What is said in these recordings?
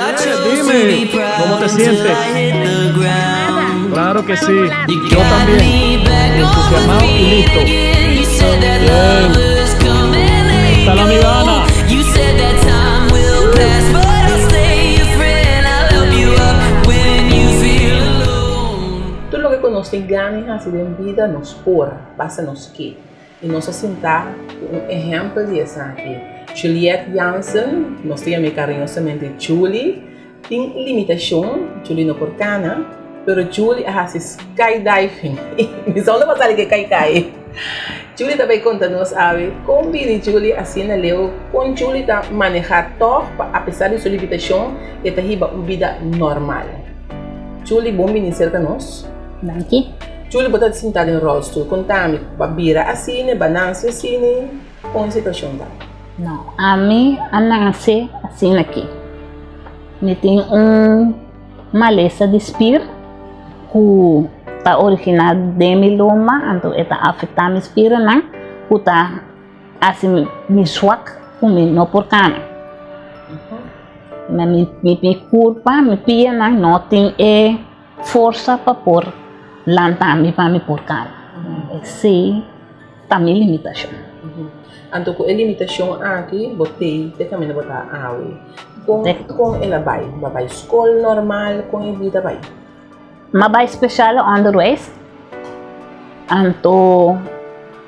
Dime, ¿cómo te sientes? Claro que sí, yo también. Entusiasmado y listo. Bien. Está la amiga Ana. Tur loke ku nos tin gana di hasi den bida nos por, basta nos ke. I nos a sintá ku un ehèmpel di esaki. Juliette Jansen, nos ta yam'é kariñosamente Julie, tin limitashon, Julie no por kana, pero Julie a hasi skydiving. Mi sa unda bo a sali ku e kai kai. Julie ta bai konta nos awe kon bini Julie asina leu, kon Julie ta manehá tòg pa apesar di su limitashon e ta hiba un bida normal. Julie, bon bini serka nos. Danki. Julie, bo ta sinta den rolstoel. Konta mi, bo a bira asina, bo a nase asina? Kon e situashon ta? No, ami a nase asina aki. Mi tin un malesa di spir ku ta originá den mi lomba, anto e ta afektá mi spirnan ku ta hasi mi swak ku mi no por kana. Mi mi kurpa, mi pianan no tin e forsa pa por lanta mi pa mi por kana. Esei ta mi limitashon. Anto ku e limitashon aki bo tei te kaminda bo ta awe. Kon kon el a bai? Bo a bai skol normal? Kon e bida bai? Mi a bai speciale onderwijs. Anto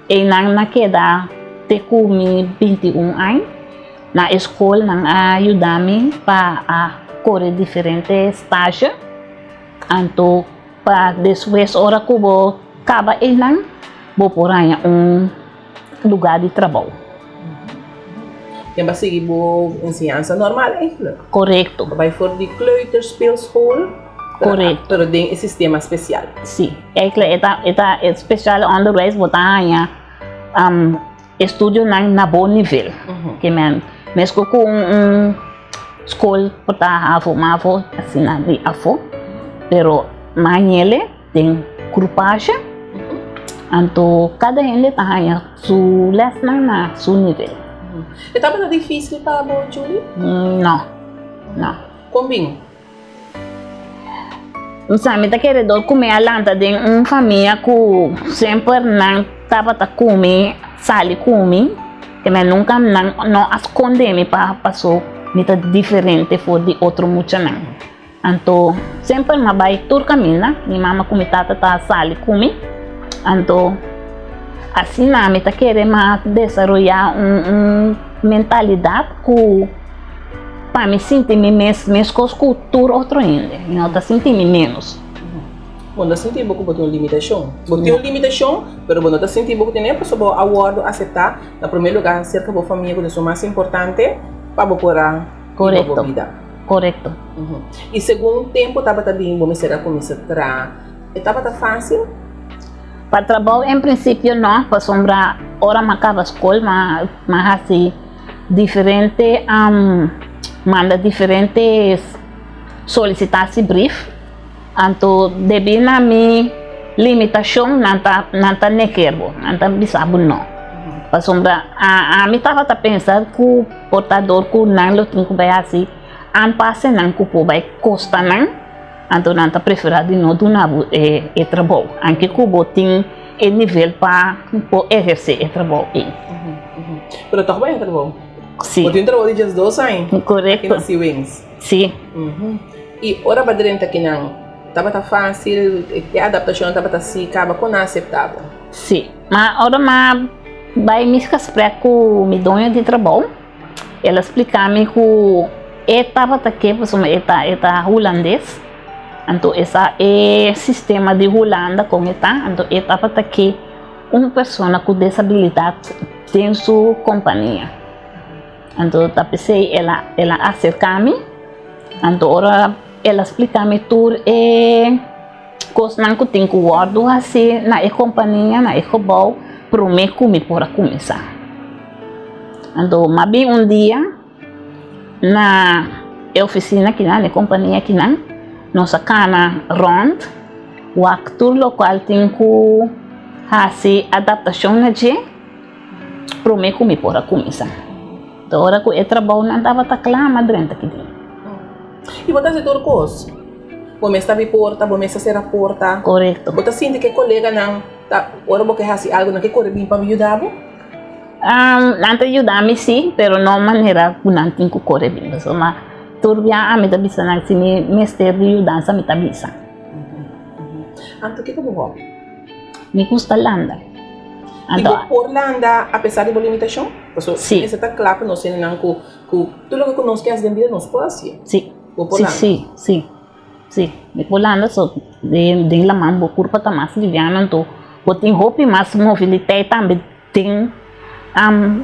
einan na keda te ku mi 21 aña. Na e skol nan a yuda mi pa a kore diferente stage. Anto pa despues ora ku bo kaba einan bo por haña un lugar di trabou. Ken ba sigui bo enseñansa normal eigenlijk? Korekto. Bo bai for di kleuterspeelschool. Korekto. Pero den e sistema spesial. Si, eigenlijk e ta e ta e speciale onderwijs bo ta haña Estudionan na bo nivel. Ke men mesko ku un skol por ta havo, mavo, asina di afó, pero mañele den grupashe, anto kada hende ta haña su lèsnan na su nivel. E tabata difísil pa bo, Julie? No, no. Kon bin? Sa mi ta kere dor ku mi a lanta den un famia ku semper nan tabata ku mi, sali ku mi, te mi nunka nan no a skonde mi pa paso mi ta diferente for di otro muchanan. Anto semper mi a bai tur kaminda, mi mama ku mi tata ta sali ku mi, anto asina mi ta kere mi a desaroyá un mentalidat ku. Pa mi sinti mi mes meskos ku tur otro hende. Mi no ta sinti mi ménos. Bo no ta sinti bo ku bo tin un limitashon. Bo tin un limitashon, pero bo no ta sinti bo ku tin e pasobra bo a wòrdu aseptá na promé lugá serka bo famia ku ta esun mas importante pa bo por a hiba bo bida. Korekto. I segun tempu tabata bin bo mester a kuminsá traha, e tabata fásil? Pa trabou en prinsipio no, pasobra ora mi a kaba skol mi a hasi. Diferente manda diferente solicitatie-brief, anto debí na mi limitacion nan ta nan ta neger bo, nan ta bisa bo no. Pasobra ami tabata pensa ku por ta dor ku nan lo tin ku bai hasi aanpasennan ku por bai kosta nan, anto nan ta prefera di no duna bo e trabou, anke ku bo tin e nivel pa por eherce e trabou ei. Pero toch bo haña trabou? Sí. Bo tin trabou di diesdos aña? Korekto. Aki na Sea Wings? Sí. I ora bo a drenta kinan, tabata fásil? E adaptashon tabata si kaba ku nan aseptá bo? Sí. Ma ora mi a bai mi gesprek ku mi doño di trabou, el a splika mi ku e tabata ke pasobra e ta e ta hulandes, anto e sa e sistema di Hulanda kon e ta, anto e tabata ke Un persona ku desabilidat den su kompania. Anto ta p'esei el a el a aserká mi, anto ora el a splika mi tur e kosnan ku tin ku wòrdu hasi na e kompania, na e gebou, promé ku mi por a kuminsá. Anto m'a bin un dia. Na e oficina kinan, na e compania kinan, nos a cana rond, wak tur locual tin cu haci adaptacion na dje prome cu mi por a cuminsa. Ora cu e trabounan tabata cla, mi a drenta ki dia. I bo ta hasi tur kos. Bo mes ta abi porta, bo mes ta sera porta. Korekto. Bo ta sinti ku e koleganan ta ora bo ke hasi algu nan ke kore bin pa yuda bo? Nan ta yuda mi si, pero no manera ku nan tin ku kore bin. Pasobra tur bia ami ta bisa nan si mi mester di yudansa mi ta bisa. Anto kiko bo hòbi? Mi gusta landa. I bo por landa apesar di bo limitashon? Pasobra mester ta kla ku nos hendenan ku tur loke ku nos ke hasi den bida nos por hasié. Si. Bo por landa? Si, si, si. Mi por landa so den laman bo kurpa ta mas liviano anto bo tin hopi mas moviliteit tambe den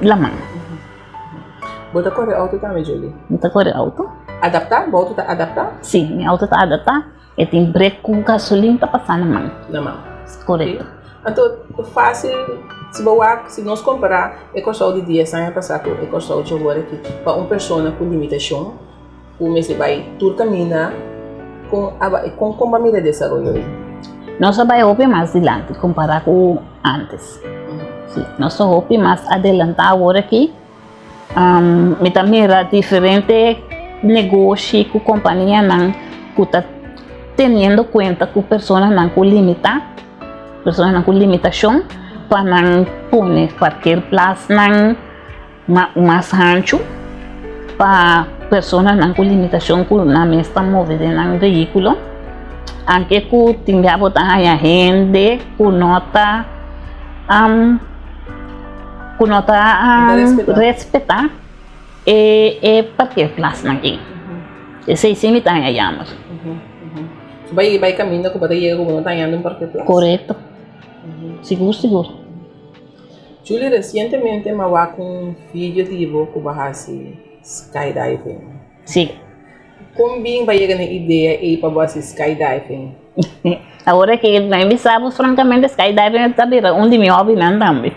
laman. Bo ta kore outo tambe, Julie? Mi ta kore outo. Adaptá? Bo outo ta adaptá? Si, mi outo ta adaptá. E tin brek ku gasolin ta pasa na man. Na man. Korekto. Anto fásil si bo wak, si nos kompará e Kòrsou di dies aña pasá ku e Kòrsou djawor aki, pa un persona ku limitashon ku mester bai tur kaminda, kon a bai, kon kon bo a mira e desaroyo ei? Nos a bai hopi mas dilanti kompará ku ántes. Si, nos ta hopi mas adelantá awor aki. Mi ta mira diferente negoshi ku kompanianan ku ta teniendo kuenta ku personanan ku limitá, personanan ku limitashon pa nan pone parkeerplaatsnan mas hanchu pa personanan ku limitashon ku nan mes ta move den nan vehíkulo. Anke ku tin bia bo ta haña hende ku no ta. Ku no ta respetá e e parkeerplaatsnan ei. Esei sí mi ta haña yammer. So bai bai kaminda ku bo ta yega ku bo no ta hañando un parkeerplaats. Korekto. Sigur sigur. Julie resientemente mi a wak un video di bo ku bo a hasi skydiving. Sí. Kon bin bo a yega na e idea ei pa bo hasi skydiving? Awor aki mi bisa bo frankamente skydiving ta bira un di mi hobbynan tambe.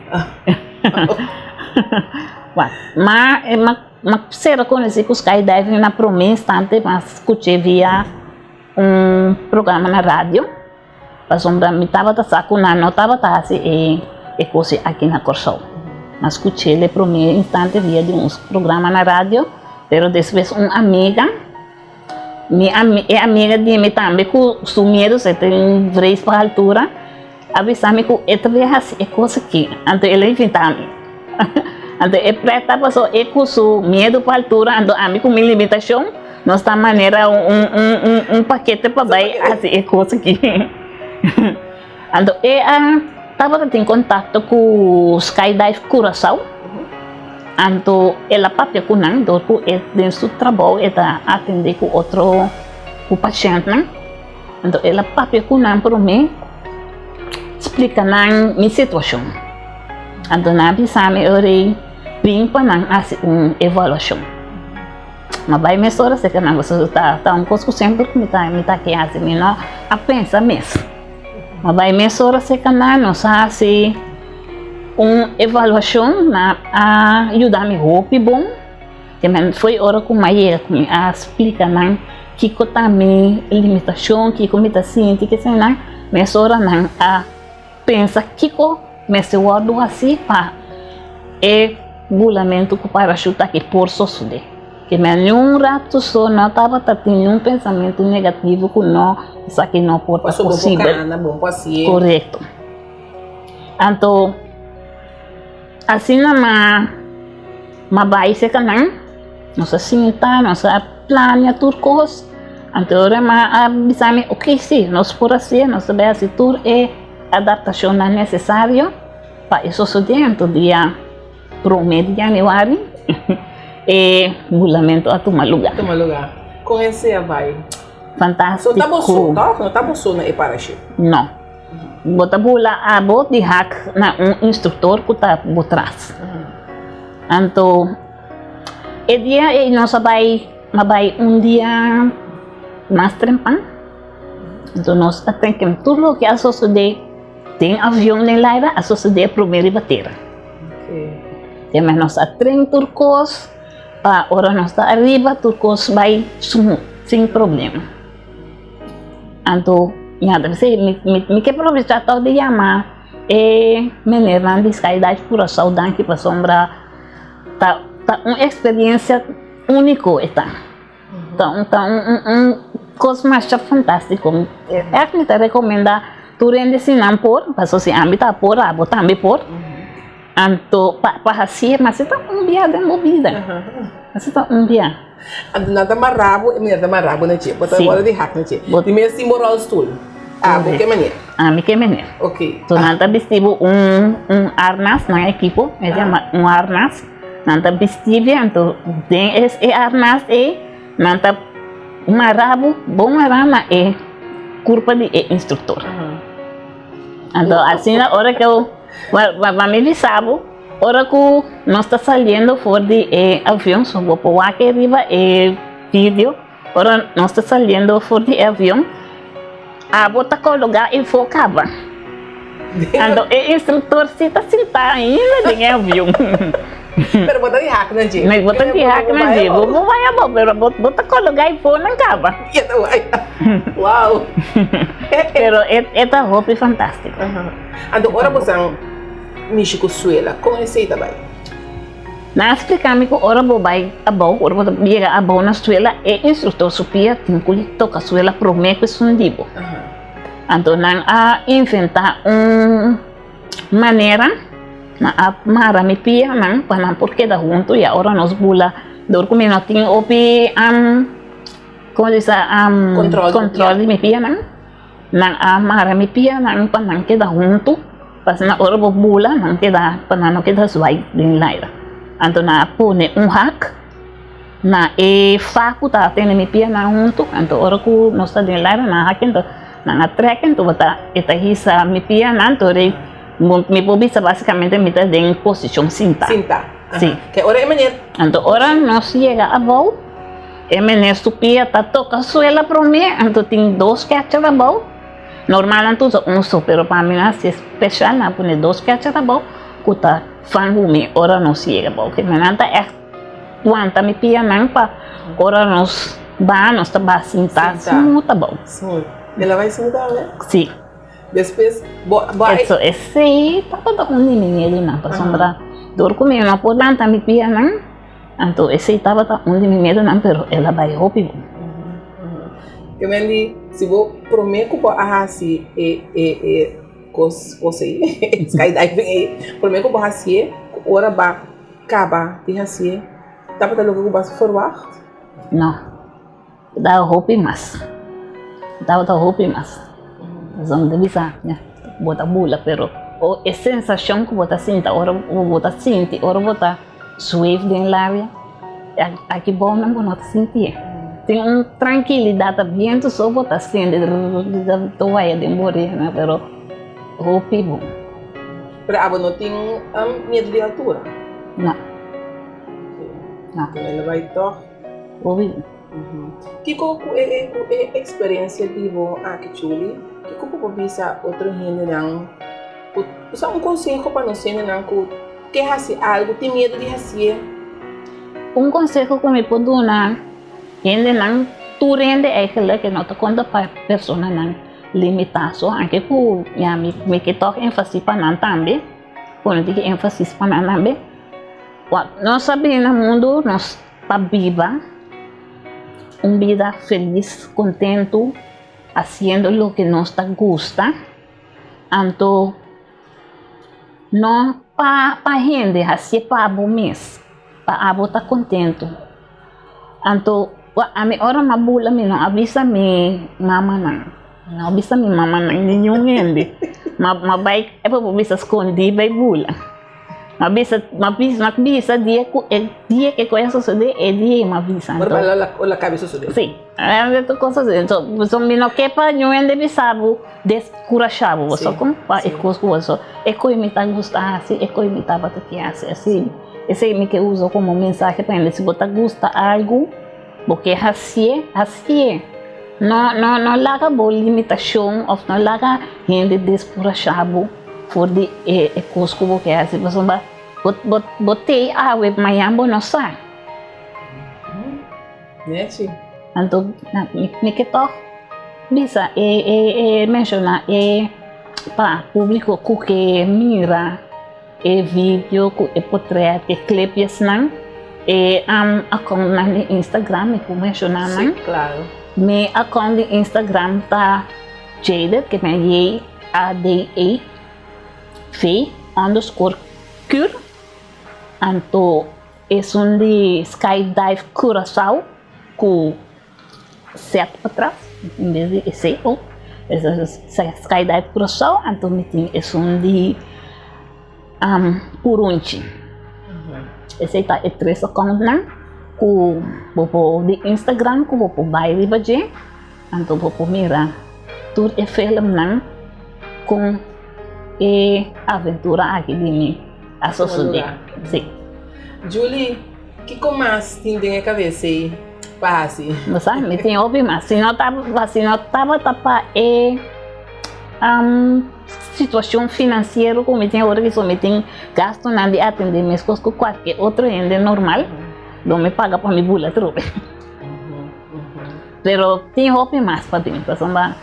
Ma mi sera konosí ku skydiving na promé instante mi a skuch'é via un programa na radio. Pasobra mi tabata sa ku nan no tabata hasi e kos aki na Kòrsou. Mi a skuch'é e promé instante via di un programa na radio, pero despues un amiga, mi e amiga di mi tambe ku su miedu, e tin vrees pa altura, a bisa mi ku e ta bin hasi e kos aki, anto el a invitá mi. Anto e prèt ta pasobra e ku su miedu pa altura, anto ami ku mi limitashon, nos ta manera un pakete pa bai hasi e kos aki. Anto e a tabata tin kontakto ku Skydive Curaçao, anto el a papia ku nan dor ku e den su trabou e ta atendé ku otro ku pashèntnan. Anto el a papia ku nan promé, splika nan mi situashon. Anto nan a bisa mi ora ei bin pa nan hasi un evaluashon. Mi a bai mesora serka nan pasobra ta ta un kos ku semper ku mi ta mi ta ke hasi, mi no a pensa mes. Mi a bai mesora serka nan, nos a hasi un evaluashon, nan a yuda mi hopi bon. Te men foi ora ku mi a yega ku mi a splika nan kiko ta mi limitashon, kiko mi ta sinti, keseinan, mesora nan a pensa kiko mester wòrdu hasi pa e bulamentu ku parashut aki por sosodé. Te men niun ratu so no tabata tin niun pensamentu negativo ku no esaki no por ta Pasobra bo por posibel. kana, bo por hasié. Korekto. Anto asina ma. Ma bai serka nan, nos a sinta, nos a plania tur kos. Anto ora nan a bisa mi, ok si, nos por hasié, nos ta bai hasi tur e adaptashonnan nesesario pa e sosodé. Anto dia promé di yanüari e bulamentu a tuma lugá. Tuma lugá. Kon esei a bai? Fantástiko. No ta bo so, tòg? No ta bo so na e parashut? No. Bo ta bula abo di hak na un instruktor ku ta bo tras. Anto e dia ei nos a bai a bai un dia mas trempan. Anto nos a tenke tur loke a sosodé den avion den laira a sosodé promé riba tera. Te nos a tren tur kos pa ora nos ta ariba tur kos bai smooth sin problema. Anto mi a bisa mi mi ke probechá tòg di yama e menernan di Skydive Curaçao danki pasobra ta ta un eksperiensia úniko e ta. Ta un ta un un un kos masha fantástiko. Ègt mi ta rekomendá tur hende si nan por, pasobra si ami ta por abo tambe por. Anto pa pa hasié mas e ta un bia den bo bida. Mas e ta un bia. Anto nan ta mará bo, e manera ta mará bo na dje. Bo ta wòrdu di hak na dje. Di mes tin bo ròlstul. Abo ke manera? Ami ke manera. Ok. So nan ta bisti bo un un arnas, nan ekipo e yama un arnas. Nan ta bisti bo anto den e arnas ei nan ta mará bo bon mará na e kurpa di e instruktor. Anto asina ora ku pa mi bisa bo ora ku nos ta saliendo for di e avion so bo por wak riba e video ora nos ta saliendo for di e avion abo ta kologa efo kaba anto e instruktor si ta sinta ainda den e avion. Pero bo ta di hak na dje. Bo ta di hak na dje. Bo por bai abou, pero bo ta kologá e fonan kaba. Ya ta bai. Wow. Pero e ta hopi fantástiko. Anto ora bo san mishi ku suela, kon esei ta bai? Nan a splika mi ku ora bo bai abou, ora bo ta yega abou na suela, e instruktor su pia tin ku toka suela promé ku esun di bo. Anto nan a inventá un manera nan a mara mi pianan pa nan por keda huntu y ahora nos bula dor ku mi no tin hopi como se bisa control di mi pianan nan a mara mi pianan pa nan keda huntu pa asina ora bo bula nan keda pa nan no keda zwai den laira anto nan a pone un hak na e fa ku ta tene mi pianan huntu anto ora ku nos ta den laira nan a hak anto Nan a trek anto bo ta e ta hisa mi pianan anto rei mi por bisa basikamente mi ta den posishon sinta. Sinta. Si. Ke ora e meneer. Anto ora nos yega abou e meneer su pia ta toka suela prome anto tin dos ketcher abou normal nan ta usa un so pero pa mi nan hasi special nan a pone dos ketcher abou ku ta fangu mi ora nos yega abou nan ta ègt Wanta mi pianan pa ora nos baha nos ta baha sinta smooth abou. Smooth. El a bai smooth awe? Si. Despues bo bo a. Eso esei tabata un di mi miedunan pasobra dor ku mi no por lanta mi pianan anto esei tabata un di mi miedunan pero el a bai hopi bon. Ke men di si bo prome ku bo a hasi e e e kos kos ei skydiving ei prome ku bo hasié ku ora ba Kaba di hasié tabata loke ku bo a ferwagt? No, tabata hopi mas. Tabata hopi mas. Pasobra mi ta bisa bo ta bula pero e sensashon ku bo ta sinta ora bo ta sinti ora bo ta zweef den laria aki bou nan bo no ta sintié. Tin un trankilidat ta bientu so bo ta sinti ta waya den bo oreha pero hopi bon. Pero abo no tin miedu di altura? No. No. Con el a bai toch? Obi. Kiko ku e ku e experiencia di bo aki Chuli, kiko ku bo bisa otro hendenan ku usa un conseho pa nos hendenan ku ke hasi algu, tin miedu di hasié? Un conseho ku mi por duna hendenan, tur hende eigenlijk, e no ta konta pa personanan Limitá so anke ku ya mi mi ke tòg énfasis pa nan tambe, pone tiki énfasis pa nan tambe. Wak nos a bini na mundu nos pa biba un bida felis, kontentu, hasiendo loke nos ta gusta, anto no pa pa hende, hasié pa bo mes, pa abo ta kontentu. Anto ami ora m'a bula mi no a bisa mi mamanan, mi no a bisa mi mamanan niun hende. M'a bai e por bisa skondí bai bula. M'a bisa m'a bisa m'a bisa dia ku e dia ku e kos a sosodé e dia ei m'a bisa. Ora bai la kabe sosodé. Si, tur kos a sosodé. So mi no ke pa niun hende bisa bo deskurashá bo, bo sa kon? Pa e kos ku bo so e koe mi ta gusta hasi, e koe mi tabata ke hasi asi. Esei mi ke usa komo mensahe pa hende, si bo ta gusta algu, bo ke hasié, hasié. No, no, no laga bo limitashon òf no laga hende deskurashá bo for di e e kos ku bo ke hasi pasobra bo bo bo t'ei awe, mañan bo no sa. Nechi. Anto mi ke tòg bisa e e e menshoná e pa públiko ku ke mira. E video ku e potret, e clipjesnan, E accountnan di Instagram mi por menciona nan. Sí, claro. Mi account di Instagram ta Jade, ke men J-A-D-E V underscore Cur. Anto esun di Skydive Curaçao ku Z patras en bes di e C o. Skydive Curaçao anto mi tin esun di Purunchi. Esei ta e tres accountnan ku bo por di Instagram ku bo por bai riba dje anto bo por mira tur e filmnan kon e aventura aki di mi a sosodé. Sí. Julie, kiko mas tin den e kabes ei pa hasi? Bo sa, mi tin hopi mas. Si no si no tabata pa e Situacion financiero cu mi tin awor aki so mi tin gastonan di atende mescos cu cualkier otro hende normal lo mi paga pa mi bula trobe. Pero tin hopi mas pa bin pasobra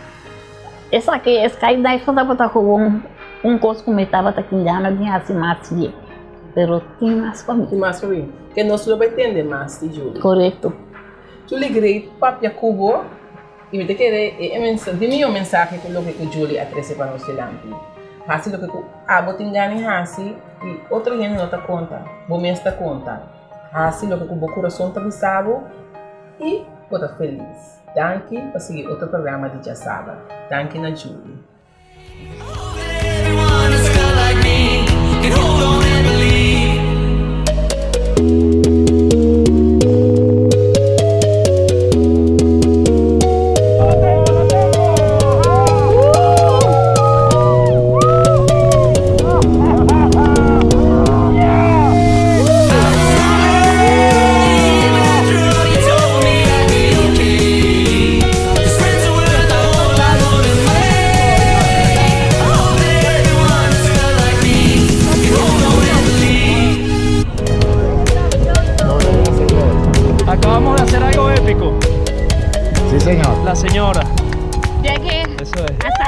esaki e skydive tabata gewoon un cos cu mi tabata tin gana di haci mas bien pero tin mas pa bin. Tin mas pa bin. Ke nos lo bay tende mas di Julie. Corecto. Julie Great papia cu bo. I mi ta kere e di mihó mensahe ku loke ku Julie a trese pa nos dilanti. Hasi loke ku abo tin gana di hasi i otro hende no ta konta, bo mes ta konta. Hasi loke ku bo kurason ta bisa bo i bo ta felis. Danki pa sigui otro programa di Djasabra. Danki na Julie. Acabamos de hacer algo épico. Sí, señor. La señora. Llegué. Eso es.